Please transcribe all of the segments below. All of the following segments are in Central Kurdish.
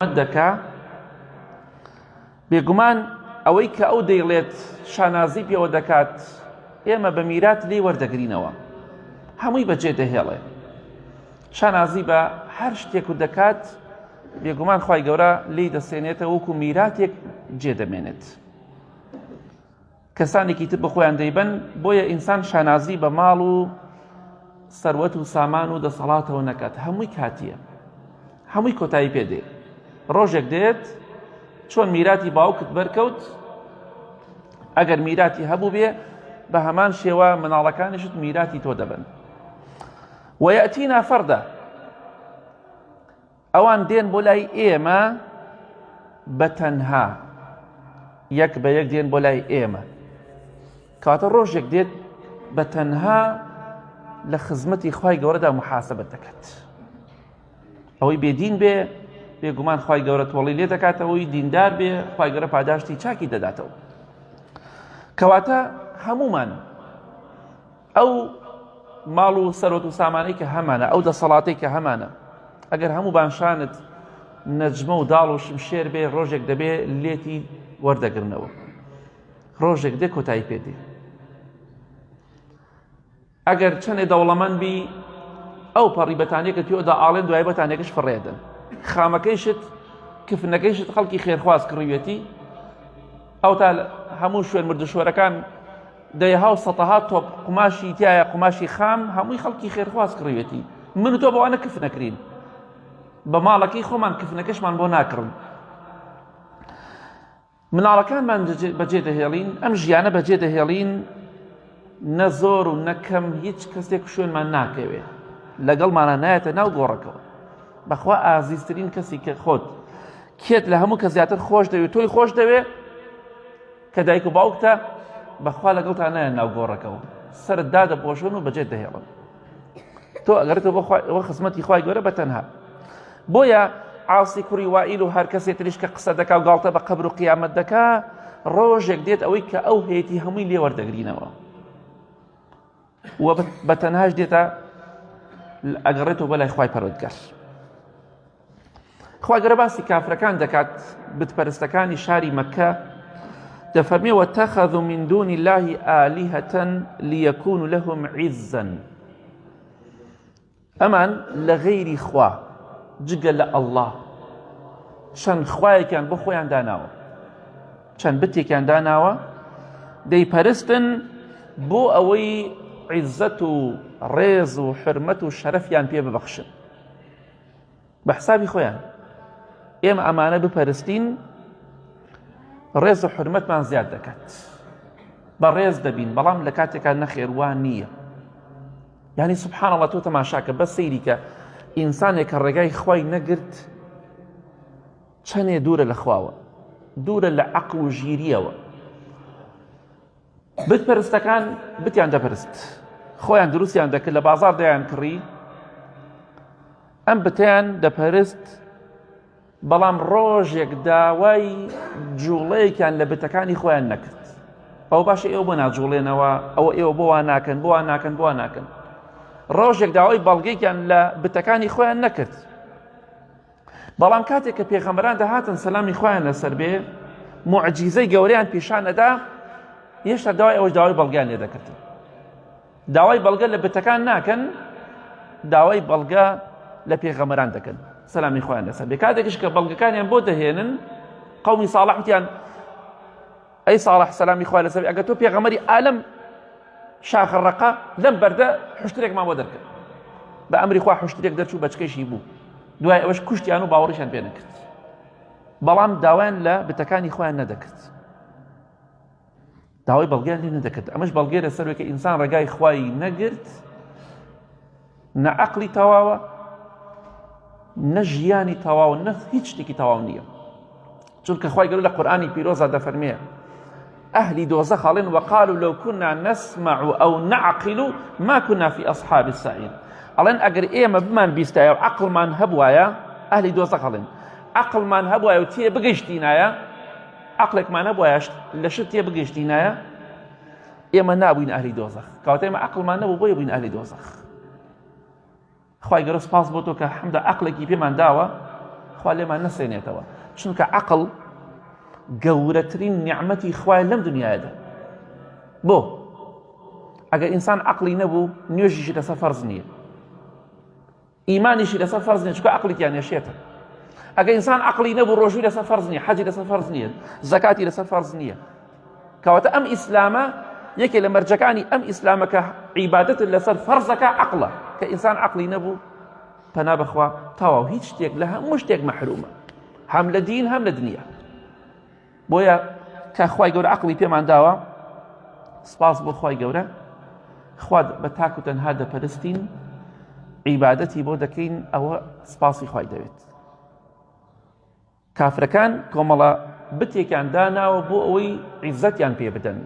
دەکا بێگومان ئەوەی کە ئەو دەیڵێت شانازی پێوە دەکات ئێمە بە میرات لێی وەردەگرینەوە هەمووی بەجێ دەهێڵێ شانازی بە هەر شتێک و دەکات بێگومان خی گەورە لی دەسێنێتەوە وەکو میراتێک جێ دەمێنێت کەسانێکی تر بەخۆیان دەیبەن، بۆیە ئینسان شانازی بە ماڵ و سەروەت و سامان و دەسەڵاتەوە نەکات، هەمووی کاتیە، هەمووی کۆتایی پێ دێ. ڕۆژێک دێت چۆن میراتی باوکت بەرکەوت، ئەگەر میراتی هەبوو بێ بە هەمان شێوە مناڵەکانیشت میراتی تۆ دەبن. وەیەتینا فەردە ئەوان دێن بۆ لای ئێمە بە تەنها یەک بە یەک دێن بۆ لای ئێمە کاتە ڕۆژێک دێت بە تەنها لە خزمەتی خی گەورەدا محاسبەت دەکات ئەوەی بێدین بێ بێگومان خی گەورە تۆڵی لێ دەکاتەوەی دیندار بێ خی گەورە پاداشتی چاکی دەداتەوە کەواتە هەمومان ئەو ماڵ و سەرۆت و سامانەی کە هەمانە ئەو دەسەڵاتەی کە هەمانە ئەگەر هەموو بانشانت نەجمە و داڵ و شمشێر بێ ڕۆژێک دەبێ لێتی وەردەگرنەوە ڕۆژێک دێ کۆتایی پێدێ ئەگەر چەندێ دەوڵەمەند بی ئەو پەڕی بەتانێکە تیۆدا ئاڵێن دوای بەتانێکش فڕێدن خامەکەیشت کفنەکەیشت خەڵکی خێرخواز کڕیوێتی ئەو تا هەموو شوێن مردشۆرەکان دەیەها و سەتەها تۆپ قوماشی تایە قوماشی خام هەمووی خەڵکی خێرخواز کڕیوێتی من و تۆ بەوانە کف نەکرین بە ماڵەکەی خۆمان کفنەکەشمان بۆ ناکڕن مناڵەکانمان بەجێ دەهێڵین ئەم ژیانە بەجێ دەهێڵین نە زۆر و نەکەم هیچ کەسێک شوێنمان ناکەوێت لەگەڵمانە نایەتە ناو گۆڕەکەەوە بەخوا ئازیزترین کەسی کە خۆت کێت لە هەموو کە زیاتر خۆش دەوێت تۆی خۆش دەوێت کە دایک و باوکتە بەخوا لەگەڵتا نایەن ناو گۆڕەکەەوە سەرت دادەپۆشن و بەجێت دەهێڵن تۆ ئەگەرێتەوە بۆ خزمەتی خوای گەورە بە تەنها بۆیە عاسی کوڕی وائیل و هەر کەسێ تریش کە قسە دەکا و گاڵتە بە قەبر و قیامەت دەکا ڕۆژێک دێت ئەوەی کە ئەو هەیەی هەمووی لێ وەردەگرینەوە و بە تەنهاش دێتە ئەگەڕێتەوە بەلای خوای پەروەردگار خوا گەورە باسی کافرەکان دەکات بتپەرستەکانی شاری مەکە دەفەرمێ واتخذوا من دون الله آلهة ليكونوا لهم عزا ئەمان لە غەیری خوا جگە لە ئەلله چەند خوایەکیان بۆ خۆیان داناوە چەند بتێکیان داناوە دەیپەرستن بۆ ئەوەی عیزەت و ڕێز و حرمەت و شەرەفیان پێ ببەخشن بە حسابی خۆیان ئێمە ئەمانە بپەرستین ڕێز و حرمەتمان زیاد دەکات بە ڕێز دەبین بەڵام لە کاتێکا نەخێروان نییە یعنی سبحان الله تۆ تەماشاکە بە سەیری کە ئینسانێک کە ڕێگای خوای نەگرت چەنێ دوورە لە خواوە دوورە لە عەقڵ و ژیریەوە بت پەرستەکان بتیان دەپەرست خۆیان دروستیان دەکرد لە بازار دەیان کڕی ئەم بتیان دەپەرست بەڵام ڕۆژێک داوای جوڵەیەکیان لە بتەکانی خۆیان نەکرد ئەو باشە ئێوە بۆ ناجوڵێنەوە ئەوە ئێوە بۆ وا ناکەن بۆ وا ناکەن بۆ ناکەن ڕۆژێک داوای بەڵگێکیان لە بتەکانی خۆیان نەکرد بەڵام کاتێک کە پێغەمبەران دەهاتن سەلامی خوایان لەسەر بێ معجیزەی گەورەیان پیشان ئەدا هێشتا داوای ئەوەش داوای بەڵگەیان لێ دەکردن داوای بەڵگە لە بتەکان ناکەن داوای بەڵگە لە پێغەمەران دەکەن سەلامی خۆیان لەسەر بێ کاتێکش کە بەڵگەکانیان بۆ دەهێنن قومی ساڵح وتیان ئەی ساڵح سەلامی خوا لەسەر ئەگەر تۆ پێغەمەری ئالم شاخە ڕەقە لەم بەردە حشترێکمان بۆ دەرکرد بە ئەمری خوا حشترێک دەرچوو بەچکەشی بوو دوای ئەوەش کوشتیان و باوەڕیشان پێ نەکرد بەڵام داوایان لە بتەکانی خۆیان نەدەکرد داوای بەڵگەیان لێ نەدەکرد ئەمەش بەڵگەی لەسەر کە ئینسان ڕێگای خوای نەگرت نە عەقڵی تەواوە نە ژیانی تەواو نە هیچ شتێکی تەواو نییە چونکە خوای گەورە لە قورئانی پیرۆزا دەفەرمێ ئەهلی دۆزەخ ئەڵێن وقالوا لو كنا نسمع أو نعقل ما كنا في أصحاب السعير ئەڵێن ئەگەر ئێمە بمان بیستایە و عەقڵمان هەبوایە ئەهلی دۆزەخ ئەڵێن عەقڵمان هەبوایە و تێ بگەشتینایە عەقڵێکمان هەبوایە لە شت تێ بگەشتینایە ئێمە نابووین ئەهلی دۆزەخ کەواتە ئێمە عەقڵمان نەبوو بۆیە بووین ئەهلی دۆزەخ خوای گەورە سپاس بۆ تۆ کە حەمدە عەقڵێکی پێمان داوە. خوا لێمان نەسێنێتەوە چونکە عقل گەورەترین نیعمەتی خوای لەم دنیادا بۆ ئەگەر ئینسان عقلی نەبوو نوێژیشی لەسەر فەرز نییە ئیمانیشی لەسەر فەرز نیە چونکە عەقڵی تیا نێشێتە ئەگەر ئینسان عەقڵی نەبوو ڕۆژووی لەسەر فەرز نییە حەجی لەسەر فەرز نییە زەکاتی لەسەر فەرز نییە کەواتە ئەم ئیسلامە یەکێ لە مەرجەکانی ئەم ئیسلامە کە عیبادەت لەسەر فەرزەکە عەقڵە کە ئینسان عەقڵی نەبوو پەنا بەخوا تەواو هیچ شتێک لە هەموو شتێک مەحرومە هەم لە دین هەم لە دنیا بۆیە کە خوای گەورە عەقڵی پێمان داوە سپاس بۆ خوای گەورە خوا بە تاک و تەنها دەپەرستین عیبادەتی بۆ دەکەین ئەوە سپاسی خوای دەوێت کافرەکان کۆمەڵە بتێکیان داناوە بۆ ئەوەی عیزەتیان پێ بدەن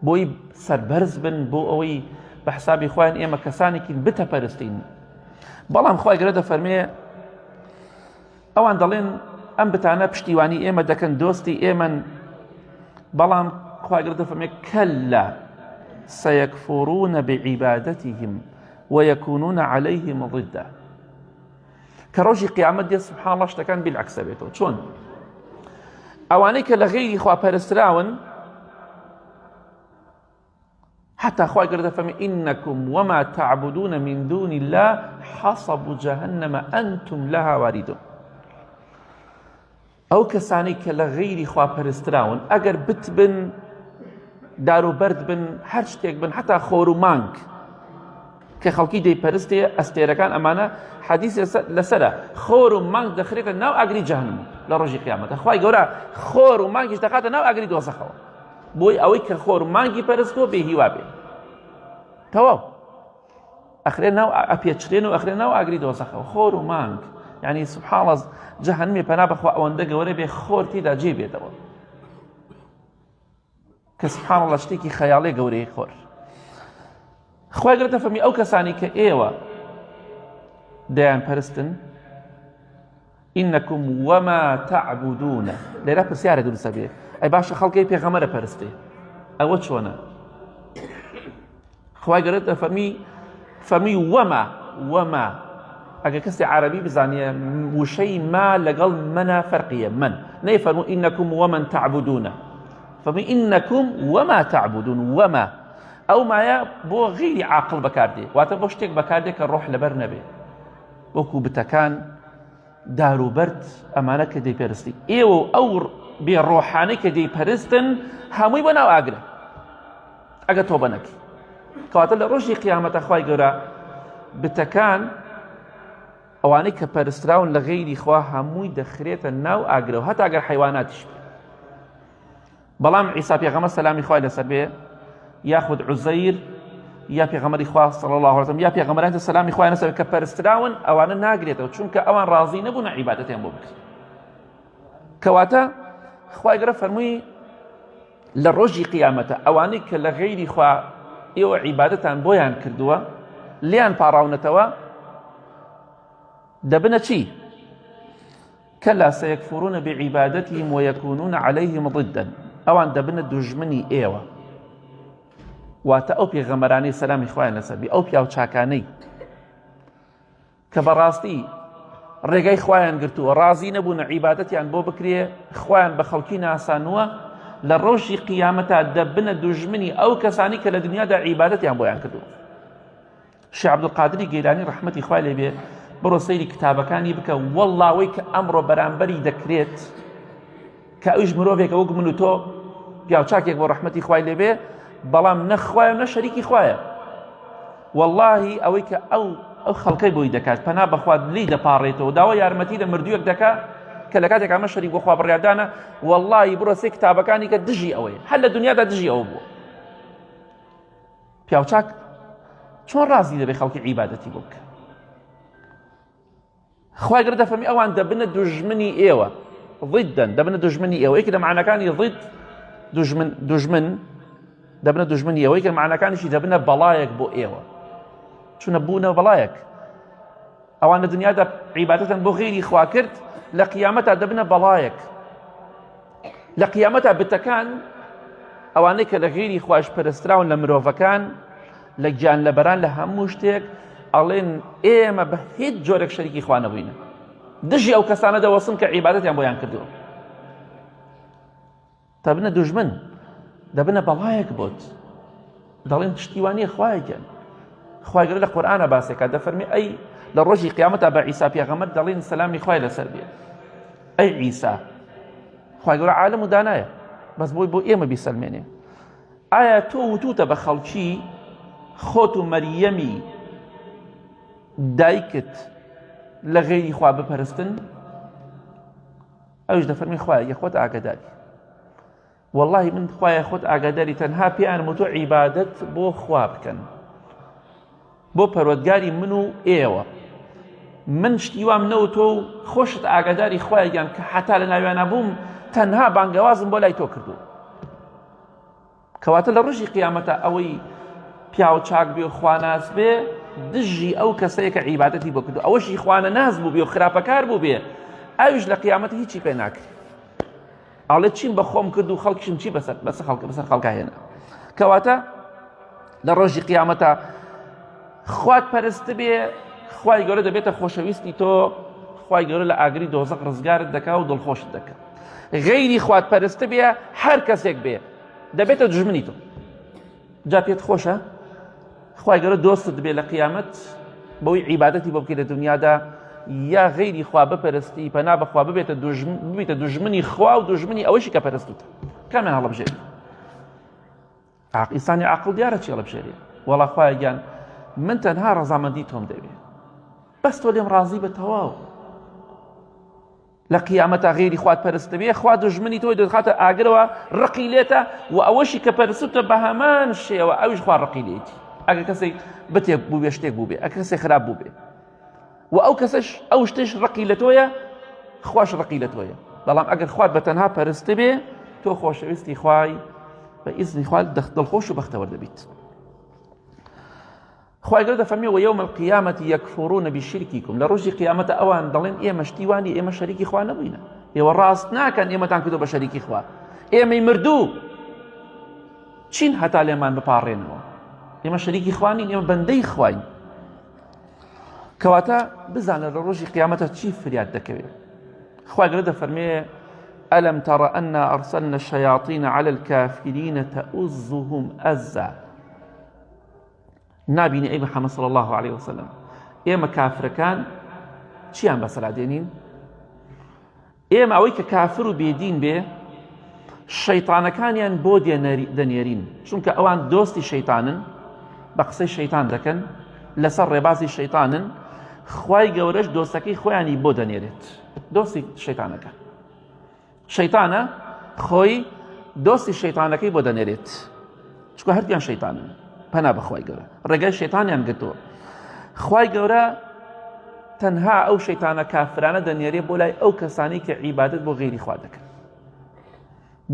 بۆی سەربەرز بن بۆ ئەوەی بە حسابی خۆیان ئێمە کەسانێکین بتەپەرستین بەڵام خوای گەورە دەفەرمێ ئەوان دەڵێن ئەم بتانە پشتیوانی ئێمە دەکەن دۆستی ئێمەن بەڵام خوای گەورە دەفەرمێ کەلا سيكفرون بعبادتهم ويكونون عليهم ضدا کە ڕۆژی قیامەت دێت سبحان الله شتەکان بالعکسە بێتەوە چۆن ئەوانەی کە لە غەیری خوا پەرستراون حتى خوای گەورە دەفەرمێ إنكم وما تعبدون من دون الله حصب جهنم أنتم لها واردون ئەو کەسانەی کە لە غەیری خوا پەرستراون ئەگەر بت بن دار و بەرد بن هەر شتێک بن حتا خۆر و مانگ کە خەڵکی دەیپەرستێ ئەستێرەکان ئەمانە حەدیث لەسرە خۆر و مانگ دەخرێتە ناو ئاگری جەهەنم لە ڕۆژی قیامەتە خوای گەورە خۆر و مانگیش دەخاتە ناو ئاگری دۆزەخەوە بۆی ئەوەی کە خۆر مانگی پەرستووە بێ هیوا بێ تەواو ئەخرێ ناو ئەپێچرێن و ئەخرێ ناو ئاگری دۆزەخەوە خۆر و مانگ یعنی سبحان الله جەهەنمی پەنا بەخوا ئەوەندە گەورە بێ خۆر تێدا جێ بێتەوە کە سبحان الله شتێکی خەیاڵی گەورەی خۆر خوای گەورە دەفەرمی ئەو کەسانی کە ئێوە دەیان پەرستن إنكم وما تعبدون لێرە پرسیارە دروستە بێ ئەی باشە خەڵکی پێغەمەرە پەرستێ ئەوە چۆنە خوای گەورە دەفەرمی فەرمی وما وما ئەگەر کەسی عربی بزانێ وشەی ما لەگەڵ منە فەرقیە من نەیفەرموو إنكم ومن تعبدون فەرمی إنكم وما تعبدون وما ئەو مایە بۆ غیری عاقڵ بەکاردێ واتە بۆ شتێک بەکاردێ کە ڕۆح لەبەر نەبێ وەکو بتەکان دار و بەرد ئەمانە کە دەیپەرستی ئێوە و ئەو بێ ڕۆحانەی کە دەیپەرستن هەمووی بۆ ناو ئاگرە ئەگە تۆبە نەکەی کەواتە لە ڕۆژی قیامەتە خوای گەورە بتەکان ئەوانەی کە پەرستراون لە غەیری خوا هەمووی دەخرێتە ناو ئاگرەوە هەتا گەر حیواناتیش بێ بەڵام عیسا پێغەمبەر سەلامی خوای لەسەر بێ یاخود عوزەیر یا پێغەمبەری خوا صلی الله علیه وسلم یا پێغەمبەران سەلامی خوای لەسەر کە پەرستراون ئەوانە ناگرێتەوە چونکە ئەوان ڕازی نەبوون عیبادەتیان بۆ بکرێت کەواتە خوای گەورە فەرمووی لە ڕۆژی قیامەتە ئەوانەی کە لە غەیری خوا ئێوە عیبادەتان بۆیان کردووە لیان پاڕاونەتەوە دەبنە چی؟ کلا سيكفرون بعبادتهم ويكونون عليهم ضدا ئەوان دەبنە دوژمنی ئێوە واتە ئەو پێغەمەرانەی سەلامی خوایان لەسەر بی ئەو پیاو چاکانەی کە بەڕاستی ڕێگای خوایان گرتووە ڕازی نەبوون عیبادەتیان بۆ بکرێ خوایان بە خەڵکی ناسانووە لە ڕۆژی قیامەتا دەبنە دوژمنی ئەو کەسانی کە لە دنیادا عیبادەتیان بۆیان کردووە شێخ عەبدولقادری گەیلانی ڕەحمەتی خوای لێ بێ بڕۆ سەیری کتابەکانی بکە وەڵڵاوەی کە ئەمڕۆ بەرامبەری دەکرێت کە ئەویش مرۆڤێکە وەک من و تۆ پیاوچاکێک بۆ ڕەحمەتی خوای لێ بێ بەڵام نە خوایە نە شەریکی خوایە واللهی ئەوەی کە ئەو ئەو خەڵکەی بۆی دەکات پەنا بەخوات لی دەپاڕێتەوە داوا یارمەتی لە مردوویەک دەکا کە لە کاتێک ئەمە شەریک بۆ خوا بڕیاردانە واللهی بڕۆ سێ کتابەکانی کە دژی ئەوەیە هەر لە دنیادا دژی ئەوە بووە پیاوچاک چۆن ڕازی دەبێ خەڵکی عیبادەتی بۆ بکە خوای گەورە دەفەرمی ئەوان دەبنە دوژمنی ئێوە ضدن دەبنە دوژمنی ئێوە یەکی لە معنەکانی ضد دوژمن دوژمن دەبنە دوژمنی ئێوە یەکە معنەکانیشی دەبنە بەڵایەک بۆ ئێوە چونە بوونە بەڵایەک ئەوان لە دنیادا عیبادەتەن بۆ غیری خوا کرد لە قیامەتا دەبنە بەڵایەک لە قیامەتا بتەکان ئەوانەی کە لە غیری خواش پەرستراون لە مرۆڤەکان لە گیان لەبەران لە هەموو شتێک ئەڵێن ئێمە بە هیچ جۆرێک شەریکی خوا نەبووینە. دژی ئەو کەسانە دەوەستن کە عیبادەتیان بۆیان کردووە دەبنە دوژمن دەبنە بەڵایەک بۆت دەڵێن شتی وانە خوایەکیان خوای گەورە لە قورئانە باسێکا دەفەرمی ئەی لە ڕۆژی قیامەتا بە عیسا پێغەمبەر دەڵێن سەلامی خوای لەسەر بێ ئەی عیسا خوای گەورە عالم و دانایە بەس بۆی بۆ ئێمە بیسەلمێنێ ئایا تۆ وتوتە بە خەڵکی خۆت و مەریەمی دایکت لە غەیری خوا بپەرستن ئەویش دەفەرمی خوایە یە خۆت ئاگاداری واللهی من خوایە خۆت ئاگاداری تەنها پێیان وتۆ عیبادەت بۆ خوا بکەن بۆ پەروەردگاری من و ئێوە من شتی وام نەوتۆ و خۆشت ئاگاداری خوایە گیان کە حتا لە ناویانە بووم تەنها بانگەوازم بۆ لای تۆ کردو کەواتە لە ڕژی قیامەتە ئەوەی پیاو چاک بێ و خواناس بێ دژی ئەو کەسەیە کە عیبادەتی بۆ کردو ئەوەشی خوانە ناز بوو بێ و خراپەکار بوو بێ ئەویش لە قیامەت هیچی پێ ناکرێ ئەڵێ چیم بە خۆم کرد و خەڵکیشم چی بەسەر بەسەر خەڵکە بەسەر خەڵکا هێنا کەواتە لە ڕۆژی قیامەتە خوات پەرست بێ خوای گەورە دەبێتە خۆشەویستی تۆ خوای گەورە لە ئاگری دۆزەق ڕزگارت دەکا و دڵخۆشت دەکا غەیری خوات پەرست بێ هەر کەسێک بێ دەبێتە دژمنی تۆ جا پێت خۆشە خوای گەورە دۆستت بێ لە قیامەت بەوەی عیبادەتی بۆ بکەی لە دنیادا یا غەیری خوا بپەرستی پەنا بەخوا ببێتە دوژمن ببیتە دوژمنی خوا و دوژمنی ئەوەشی کە پەرستوتە کامیان هەڵبژێری ئینسانی عقل دیارە چی هەڵبژێری وەڵا خوایە گیان من تەنها ڕەزامەندی تۆم دەوێ بەس تۆ لێم ڕازی بە تەواو لە قیامەتا غەیری خوات پەرست بێ خوا دوژمنی تۆی دەخاتە ئاگرەوە ڕقی لێتە و ئەوەشی کە پەرستتە بە هەمان شێوە ئەویش خوا ڕقی لێتی ئەگەر کەسێک بتێک بوو بێ شتێک بوو بێ ئەگەر کەسێک خراپ بوو بێ و ئەو کەسەش ئەو شتش ڕقی لە تۆیە خوش ڕقی لە تۆیە بەڵام ئەگەر خوات بە تەنها پەرست بێ تۆ خۆشەویستی خوای بە ئیزنی خوا دڵخۆش و بەختەوەر دەبیت. خوای گەورە دەفەرمێ ویوم القیامة یکفرون بشرککم لە ڕۆژی قیامەتە ئەوان دەڵێن ئێمە شتی وانی ئێمە شەریکی خوا نەبووینە ئێوە ڕاست ناکەن ئێمەتان کردو بە شەریکی خوا ئێمەی مردوو چین هەتا لێمان بپاڕێنەوە ئێمە شەریکی خوا نین ئێمە بەندەی خواین کەواتە بزانە لە ڕۆژی قیامەتە چی فریاد دەکەوێت خوای گەورە دەفەرمێ ألم تر أنا أرسلنا الشياطين على الكافرين تؤزهم أزا نابینی ئەی محمد صلی الله علیه وسلم ئێمە کافرەکان چیان بەسەرا دێنین ئێمە ئەوەی کە کافر و بێدین بێ شەیطانەکانیان بۆ دەنێرین چونکە ئەوان دۆستی شەیطانن بە قسەی شەیطان دەکەن لەسەر ڕێبازی شەیطانن خوای گەورەش دۆستەکەی خۆیانی بۆ دەنێرێت دۆستی شەیطانەکە شەیتانە خۆی دۆستی شەیتانەکەی بۆ دەنێرێت چکە هەردوویان شەیتانن پەنا بەخوای گەورە ڕێگای شەیتانیان گرتووە خوای گەورە تەنها ئەو شەیتانە کافرانە دەنێرێ بۆ لای ئەو کەسانی کە عیبادت بۆ غیری خوا دەکەن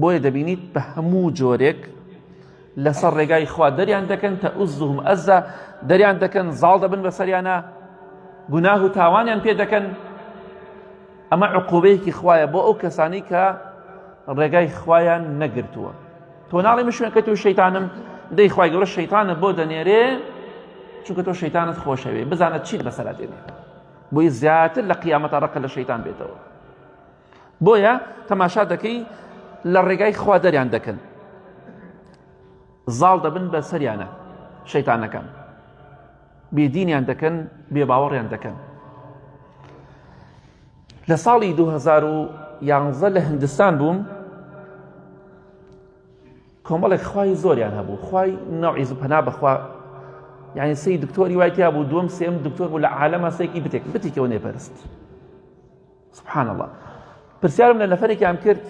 بۆیە دەبینیت بە هەموو جۆرێک لەسەر ڕێگای خوا دەریان دەکەن تە ئوزهم ئەزا دەریان دەکەن زاڵ دەبن بەسەریانە گوناه و تاوانیان پێ دەکەن ئەمە عقوبەیەکی خوایە بۆ ئەو کەسانی کە ڕێگای خوایان نەگرتووە تۆ ناڵێ من شوێنکە تۆ شەیتانم دەی خوای گەورە شەیتانە بۆ دەنێرێ چونکە تۆ شەیتانت خۆشەوێ بزانە چیت بەسەرا دێنێ بۆی زیاتر لە قیامەتە ڕقە لە شەیتان بێتەوە بۆیە تەماشا دەکەی لە ڕێگای خوا دەریان دەکەن زاڵ دەبن بە سەریانە شەیتانەکان بێدینیان دەکەن بێ باوەڕیان دەکەن لە ساڵی 2011 لە هندستان بووم کۆمەڵێک خوای زۆریان هەبوو خوای نەوعی پەنا بەخوا یعنی سی دکتۆری وای تیا بوو دووەم سێم دکتۆر بوو لە عالەمە سێکی بتێک بتێکەوە نێپەرست سبحان الله پرسیارم لە نەفەرێکیان کرد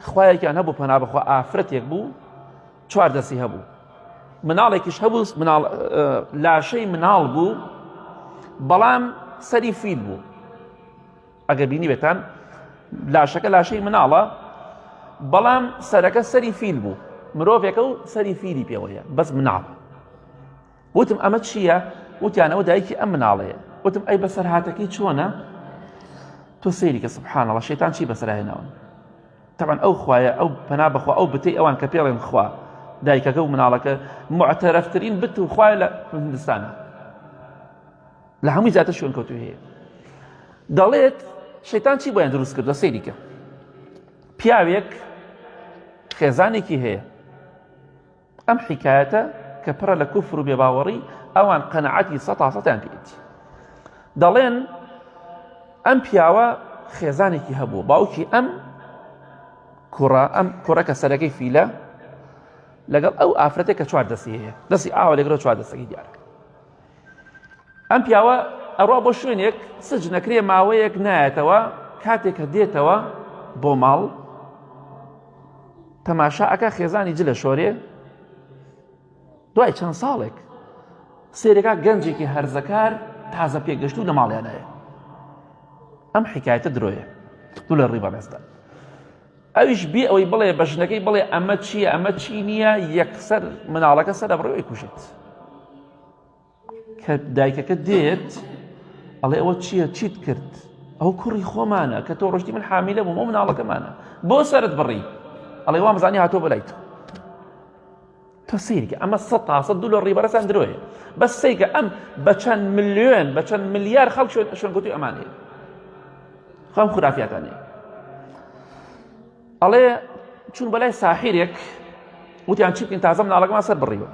خوایەکیان هەبوو پەنا بەخوا ئافرەتێک بوو چوار دەستی هەبوو مناڵێکیش هەبوو مناڵ لاشەی مناڵ بوو بەڵام سەری فیل بوو ئەگەر بینی بێتان لاشەکە لاشەی مناڵە بەڵام سەرەکە سەری فیل بوو مرۆڤێکە و سەری فیلی پێوەیە بەس مناڵ وتم ئەمە چییە؟ وتیان ئەوە دایکی ئەم مناڵەیە. وتم ئەی بەسەرهاتەکەی چۆنە؟ تۆ سەیری کە سبحان الله شەیتان چی بەسەر هێناون طبعا ئەو خوایە ئەو پەنا بەخوا ئەو بتەی ئەوان کە پێڵێن خوا دایکەکە و مناڵەکە معتەرەفترین بت و خوایە لە هندستانە لە هەمووی زیاتر شوێن کەوتوی هەیە دەڵێت. شەیتان چی بۆیان دروست کردوە سەیری کە پیاوێک خێزانێکی هەیە ئەم حکایەتە کە پڕە لە کوفر و بێباوەڕی ئەوان قەنەعەتی سە تا سەتیان پێیەتی دەڵێن ئەم پیاوە خێزانێکی هەبوو باوکی ئەم کوڕە ئەم کوڕە کە سەرەکەی فیلە لەگەڵ ئەو ئافرەتێک کە چوار دەستی هەیە دەستی ئاوە لەگەڵ چوار دەستەکەی دیارە ئەم پیاوە ئەڕوا بۆ شوێنێک سج نەکرێ ماوەیەک نایەتەوە کاتێک کە دێتەوە بۆ ماڵ تەماشا ئەکا خێزانی جلە شۆرێ دوای چەند ساڵێک سێرەکە گەنجێکی هەرزەکار تازە پێگەشتوو لە ماڵیانایە ئەم حکایەتە درۆیە دوو لە ڕیبا بەستە ئەویش بێ ئەوەی بڵێ بە ژنەکەی بڵێ ئەمە چییە ئەمە چی نییە یەکسەر مناڵەکە سەر ئەبڕێ کوژێت کە دایکەکە دێت ئەڵێ ئەوە چییە چیت کرد ئەو کوڕی خۆمانە کە تۆ ڕۆشتی من حامیلە بووم ئەو مناڵەکەمانە بۆ سەرت بڕی ئەڵێ وام زانی هاتۆ بەلای تۆ تۆ سەیرکە ئەمە سە تا سە دوو لە ڕیبەرەسان درۆیە بەس سەیرکە ئەم بە چەند ملیۆن بە چەند ملیار خەڵک شوێن شوێنکەوتوی ئەمانەیە خەم خورافیاتانەیە ئەڵێ چون بەلای ساحیرێک وتیان چی بکەین تازە مناڵەکەمان سەر بڕیوە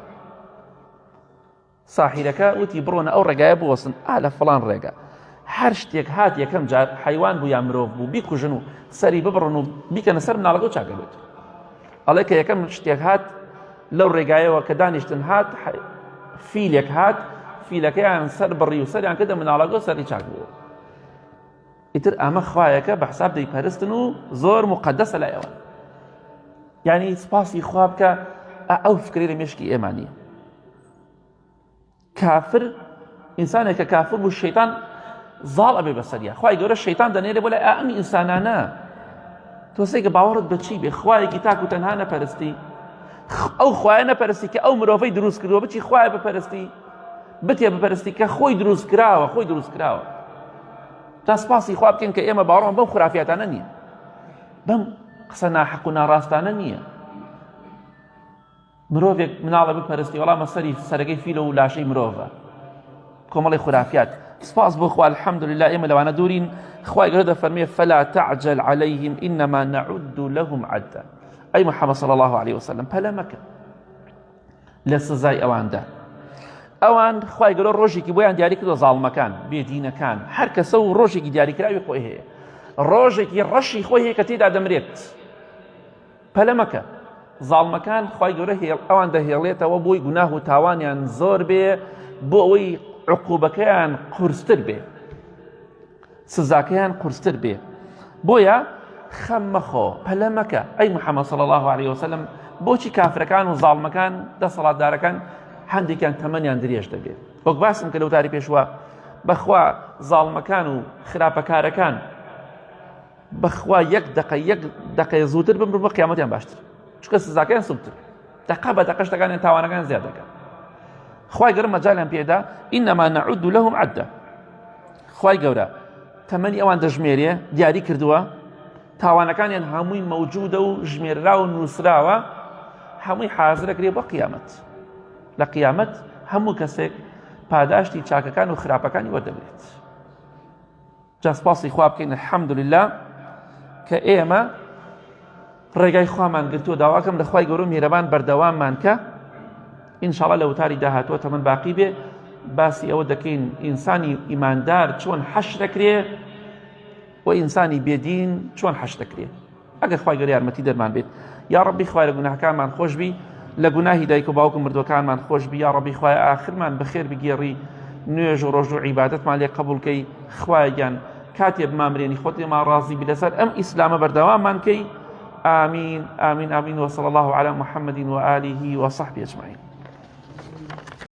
ساحیرەکە وتی بڕۆنە ئەو ڕێگایە بوەستن ئا لە فڵان ڕێگا هەر شتێک هات یەکەم جار حیوان بوو یا مرۆڤ بوو بیکوژن و سەری ببڕن و بیکەنە سەر مناڵەکە و چاکە بێت ئەڵێ کە یەکەم شتێک هات لەو ڕێگایەوە کە دانیشتن هات فیلێک هات فیلەکەیان سەر بڕی و سەریان کردە مناڵەکە و سەری چاک بوو ئیتر ئەمە خوایەکە بە حساب دەیپەرستن و زۆر مقدەسە لای ئەوان یعنی سپاسی خوا بکە ئەو فکری لە مێشکی ئێمە نییە کافر ئینسانێک کە کافر بوو شەیتان زاڵ ئەبێ بەسەریا خوای گەورە شەیتان دەنێرێ بۆ لای ئەم ئینسانانە تۆ سێکە باوەڕت بەچی بێ خوایەکی تاک و تەنها نەپەرستی ئەو خوایە نەپەرستی کە ئەو مرۆڤەی دروست کردووە بچی خوایە بپەرستی بتێ بپەرستی کە خۆی دروست کراوە خۆی دروست کراوە تا سپاسی خوا بکەین کە ئێمە باوەڕمان بەم خورافیاتانە نییە بەم قسە ناحەق و ناڕاستانە نییە مرۆڤێک مناڵە بپەرستی وەڵامە سەری سەرەکەی فیلە و لاشەی مرۆڤە کۆمەڵی خورافیات سپاس بۆ خوا الحمدلله ئێمە لەوانە دوورین خوای گەورە دەفەرمێ فلا تعجل عليهم انما نعد لهم عدا ئەی محمد صلى الله عليه وسلم پەلە مەکە لە سزای ئەواندا ئەوان خوای گەورە ڕۆژێکی بۆیان دیاری کردوە زاڵمەکان بێدینەکان هەر کەسە و ڕۆژێکی دیاریکراوی خۆی هەیە ڕۆژێکی ڕەشی خۆی هەیە کە تێدا دەمرێت پەلە مەکە زاڵمەکان خوای گەورە هێڵ ئەوان دەهێڵێتەوە بۆی گوناه و تاوانیان زۆر بێ بۆ ئەوەی عقوبەکەیان قورستر بێ سزاکەیان قورستر بێ بۆیە خەم مەخۆ پەلە مەکە ئەی محەممەد صلی الله عليه وسلم بۆچی کافرەکان و زاڵمەکان دەسەڵاتدارەکان هەندێکیان تەمەنیان درێژ دەبێت وەک باسم کە لەوتاری پێشوە بەخوا زاڵمەکان و خراپەکارەکان بەخوا یەک دقە یەک دقەیە زووتر بمرن بە قیامەتیان باشتر چونکە سزاکەیان سوکتر دقە بە دقە شتەکانیان تاوانەکان زیاد دەکەن خوای گەورە مەجالیان پێدا ئینما نعد لهم عدا خوای گەورە تەمەنی ئەوان دەژمێرێ دیاری کردووە تاوانەکانیان هەمووی مەوجودە و ژمێررا و نووسراوە هەمووی حازرەکرێ بۆ قیامەت لە قیامەت هەموو کەسێک پاداشتی چاکەکان و خراپەکانی وەردەگرێت جا سپاسی خوا بکەین الحمدلله کە ئێمە ڕێگای خوامان گرتووە داواکەم لە خوای گەورە میهرەبان بەردەواممان کە ئینشاڵا لە وتاری داهاتووە تەمەن باقی بێ باسی ئەوە دەکەین ئینسانی ئیماندار چۆن حەش دەکرێ و ئینسانی بێدین چۆن حەش دەکرێ ئەگەر خوای گەورە یارمەتی دەرمان بێت یا ڕەبی خوای لە گوناهەکانمان خۆش بی لە گوناهی دایک و باوکم مردوەکانمان خۆش بی یا ڕەبی خوای ئاخرمان بەخێر بگێڕی نوێژ و ڕۆژ و عیبادەتمان لێ قبول کەی خوایە گیان کاتێ بمامرێنی خۆت لێمان ڕازی بی لەسەر ئەم ئیسلامە بەردەواممان کەی آمین آمین آمین وصلى الله على محمد وآله وصحبه أجمعين.